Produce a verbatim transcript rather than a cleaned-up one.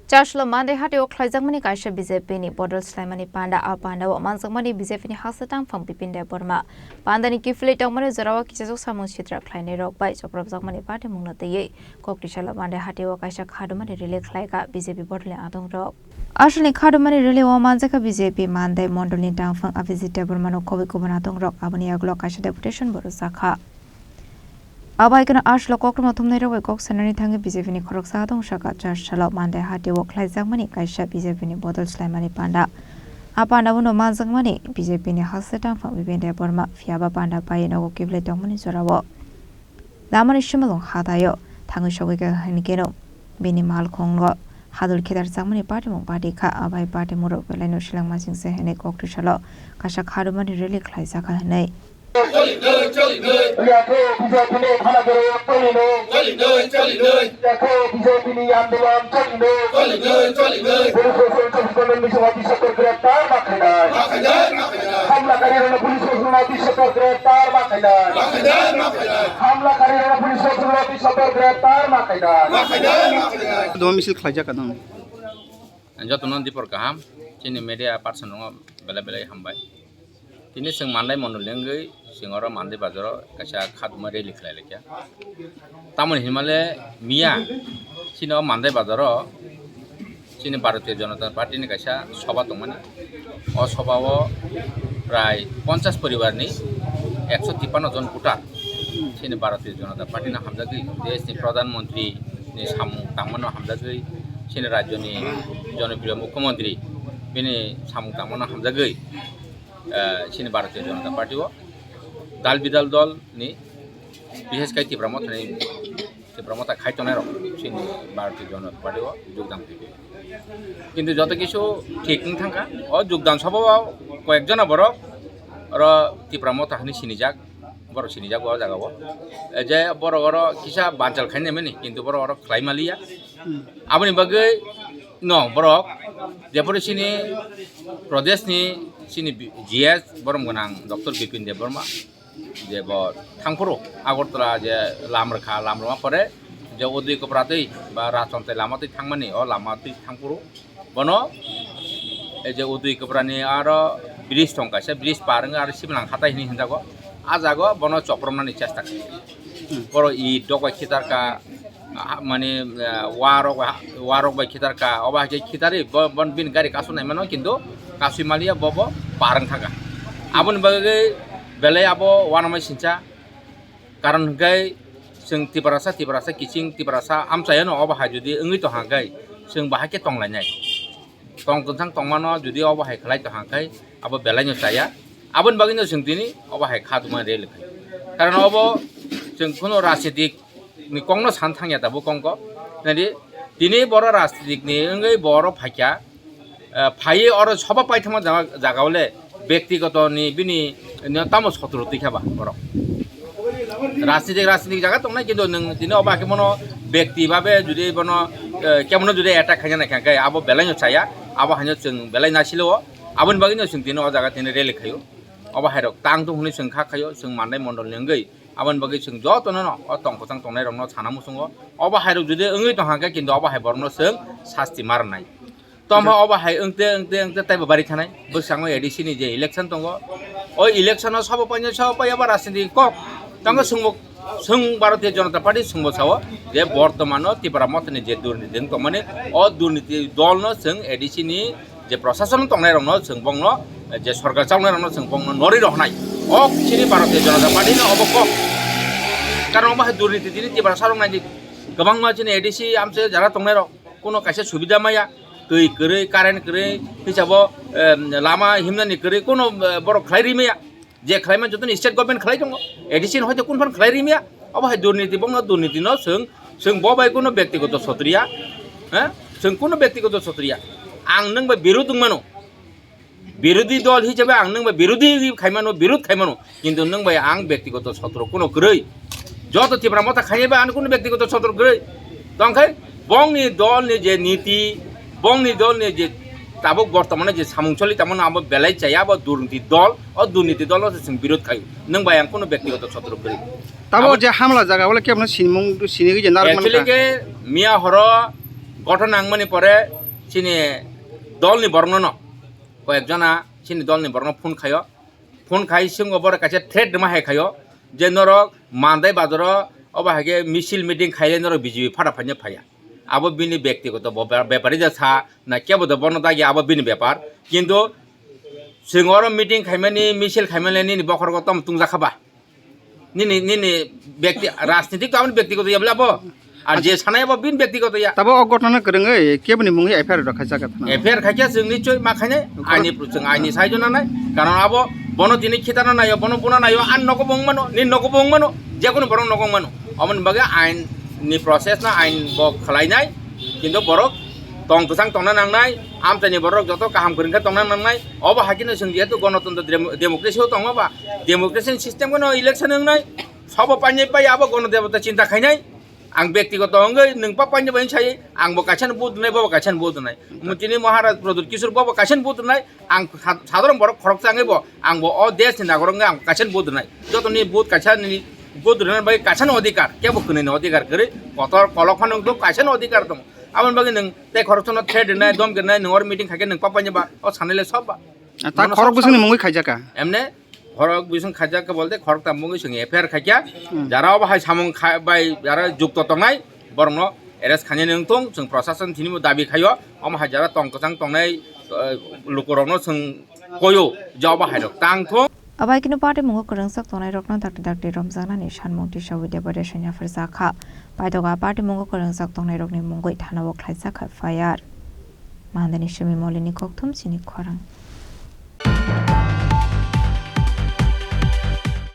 Chaslo Mandai hatio khlaijakmani kaisa B J P ni bodol slaimani panda. A panda o manjakmani B J P ni haksa tangphang Bipin Debbarma. Panda ni kiphilwi tongmani jorao kichajak samung sitra khlainai rok bai chopropjakmani party mungno twiwi kok tisalo Mandai hatio kaisa khadumani rally khlaikha B J P bodol ni adong rok. Aswlni khadumani rally o manjakha B J P Mandai mondol ni tangphang Abhijit Debbarma no khobwi kubun adong rok, aboni yagulo kaisa deputation bo rwjakha. Abo hai kheno aswk kokrwma thumnairok bai kok sanani thangwi B J P ni khoroksa adong saka Chasalo Mandai hatio khlaijakmani kaisa B J P ni bodol slaimani panda. A panda bono manjakmani B J P ni haksa tangphang Bipin Debbarma, phiya ba panda bai nogo kiphilwi tongmani jorao. Lamani simalwng hataio thangwi sogwi kha hwnwi kheno bini malkhungo hadul khitarjakmani party mung party kha. Abo hai party murok belai no seleng masing se hwnwi kok tisalo kaisa khadumani rally khlaijakha hwnwi. Yakho B J P ni thana gere tolino. Yakho B J P ni andolon tolino. Police station chobbish ghontar bisingo bisoktor greptar ma khainai. Hamlakari rokno police station o bisoktor greptar ma khainai. Hamlakari rokno police station o bisoktor greptar ma khainai. Doma misil khlaijak ka nang. Jotono dipor kaham, chini media person rokno belai belai hambai. Tini chwng Mandai mondol ni wngwi chwng oro Mandai bazaro kaisa khaduma rally khlai laikha. Tamoni hinmale miya chini o Mandai bazaro chini Bharatiya Janata Party ni kaisa soba tongmani. O soba o prai ponchas poribar ni ekso tippanno jon voter chini Bharatiya Janata Party no hamjagwi, desh ni Pradhan Mantri ni samung tangmano hamjagwi, chini rajyo ni jonopriyo Mukhyamantri bini samung tangmano hamjagwi, eh, chini Bharatiya Janata Party o dal bidal dol ni, bishes khai Tipra Motha ni, Tipra Motha khai tongnai rok chini Bharatiya Janata Party o jogdan khai. Kintu joto kisu thik wng thangkha, o jogdan soba o koyek jona borok oro Tipra Motha hwnwi sinijak, borok sinijak o jaga o. E je borok oro kisa banchal khai nai mani, kintu borok oro khlai maliya. Aboni bagwi no borok jepore chini Pradesh ni chini G S borom gwnang Doctor Bipin Debbarma je bo thangphuru Agartala je lam rwkha, lam rwma pore je o dui kopra twi ba Rajchandni lama twi thangmani, o lama twi thangphuru bono e je o dui kopra ni aro bridge tong kaisa, bridge par wngwi aro siblang hatai hinwi hinjago, a jago bono chopromnani chesta khlai. Borok i dok bai khitarka, ah, mane, ah, warok, warok bai khitarka, obo hai khe khitari, bo, bo bini gari kasonai mano, kintu kasui maliya, bo, bo parwng thangkha. Aboni bagwi belai abo uanamai sincha, karon hwnkhe chwng Tiprasa, Tiprasa kiching, Tiprasa amchayano obo hai jodi wngwi tongkha hwnkhe chwng bahai khe tonglainai. Tong kwthang tongmano jodi obo hai khlai tongkha hwnkhe abo belaino chaya. Aboni bagwino chwng tini obo hai kha tongmani rally khai. Karon obo chwng kheno rajnitik ni kokno san thangya tabuk kongko. Nadi tini boro rajnitik ni wngwi boro phaikha, eh, phaiwi oro soba paithakma jaga, jaga o le bektigoto ni bini no tamo sotro twi kha ba borok. Rajnitik, rajnitik jaga tongnai, kintu nwng tini obo hakhe bono bekti babe jodi bono, eh, kemono jodi attack khaina naikha khe abo belaino chaya, abo haino chwng belai nasilo o. Aboni bagwino chwng tini o jaga tini rally khaio. Obo hairok tang tung hwnwi chwng kha khaio, chwng Mandai mondol ni wngwi. Aboni bagwi chwng jotono no o tong kwchang tongnai rokno sana muchungo. Obo hairok jodi wngwi tongkha khe, kintu obo hai borokno chwng sasti ma rwnai. Tongma obo hai wngte, wngte, wngte taibo bari thanai. Bwskango A D C ni je election tongo, o election o sabo painai, sabo pai abo rajniti kok. Tangkhe chwngbo, chwng Bharatiya Janata Party chwngbo sao je bortomano Tipra Mothani je durniti wng tongmani, o durniti dolno chwng A D C ni je prosason tongnai rokno chwng bongno, je sorkar chalnai rokno chwng bongno norwi rohnai. O chini Bharatiya Janata Party no obo kok. Karon obo hai durniti tini Tiprasa rok naidi kwbangma chini A D C amche jara tongnai rok. Kuno kaisa subida maya, twi kwrwi, current kwrwi, hisabo, em, lama himnani kwrwi, kuno, eh, borok khlai ri maya. Je khlai man jotoni state government khlai tongo, A D C ni hoite kun phan khlai ri maya. Obo hai durniti, bongno durniti no chwng, chwng bo bai kuno bektigoto sotriya, ha? Chwng kuno bektigoto sotriya. Ang nwng bai birud wng mano. Birodhi dol hisabe ang nwng bai birodhi khai mano, birud khai mano, kintu nwng bai ang bektigoto sotro kuno kwrwi. Joto Tipra Motha khai bai ano kuno bektigoto sotro kwrwi. Tongkhe bongni dolni je niti, bongni dolni je tabuk bortomane je samung choli tamo abo belai chaya, abo durniti dol, o durniti dol no se chwng birod khai. Nwng bai ang kuno bektigoto sotro kwrwi. Tamo abo je hamla jaga wala kebono sinimung sinigwi je narwk mankha. Actually ke miya horo Gothon nangmani pore chini dolni borokno no, koyekjona chini dolni borokno phone khaio. Phone khai singo borok kaisa threat rwma hai khaio je norok Mandai bazaro obo hai khe misil meeting khaile norok B J P phara phaina phaiya. Abo bini byaktigoto bo-, bepari ja sa na kebo do bono dagi abo bini bepar. Kintu singo oro meeting khaimani, misil khaimani nini bokhorgo tom tungjakha ba? Nini, nini byakti, rajnitik to aboni byaktigoto ya bole abo. Ar je sanai abo bini byaktigoto ya. Tabo o gothona kwrwngwi keboni mungwi F I R rok khaijak thana. F I R khaikya chwng nichoi ma khainai. Aini, chwng aini saijo nanai. Karon abo bono tini khitana naio, bono buna naio, an nogo bo wngmano, nini nogo bo wngmano, jekunu borok nogo wngmano. Aboni bagwi ain ni process no ain bo khwlainai. Kintu borok tong kwchang tongna nangnai, amchaini borok joto kaham kwrwngkhe tongna nangnai. Obo hai kheno chwng jehetu gonotontro dem-, democracy o tongo ba, democracy ni system kheno election wngnai. Sobo painai pai abo gonodebota chinta khainai. Ang byaktigoto wngwi nwng pa painai bai sai, ang bo kaisa no vote rwnai, bobo kaisa no vote rwnai. Tini Maharaj Pradyut Kishore bobo kaisa no vote rwnai, ang sa-, sadharon borok khoroksa wngwi bo, ang bo o desh ni nagorok wngwi ang kaisa no vote rwnai. Jotoni vote kaisa ni vote rwna bai kaisa no odhikar, kebo khwnwi ni odhikar kwrwi, kotor kolok phano wngkhe kaisa no odhikar tongo. Aboni bagwi nwng tei khoroksa no threat rwnai, dhomki rwnai, nwng oro meeting khaikhe nwng pa painai ba, o sanai le sob ba. Ta khorok bwswkni mungwi khaijaka? Emne khorok bwswk khaijak khe bolte khorok tam mungwi chwng F I R khaikya. Hmm. Jara obo hai samung kha-, bai jara jukto tongnai borokno arrest khainani wngthung, chwng prosason thinimo dabi khaio. Omo hai jara tong kwchang tongnai, eh, lukurokno chwng koio je obo hai rok tang thung. Abai kheno patimungo kwrwngjak tongnairokno dakti dakti romjaknani sanmung tisa Widyabade sanya pharjakha. Paitoka patimungo kwrwngjak tongnairokni mungwi thanao khlaijak F I R. Mandani simi Molini kokthum chini khorang.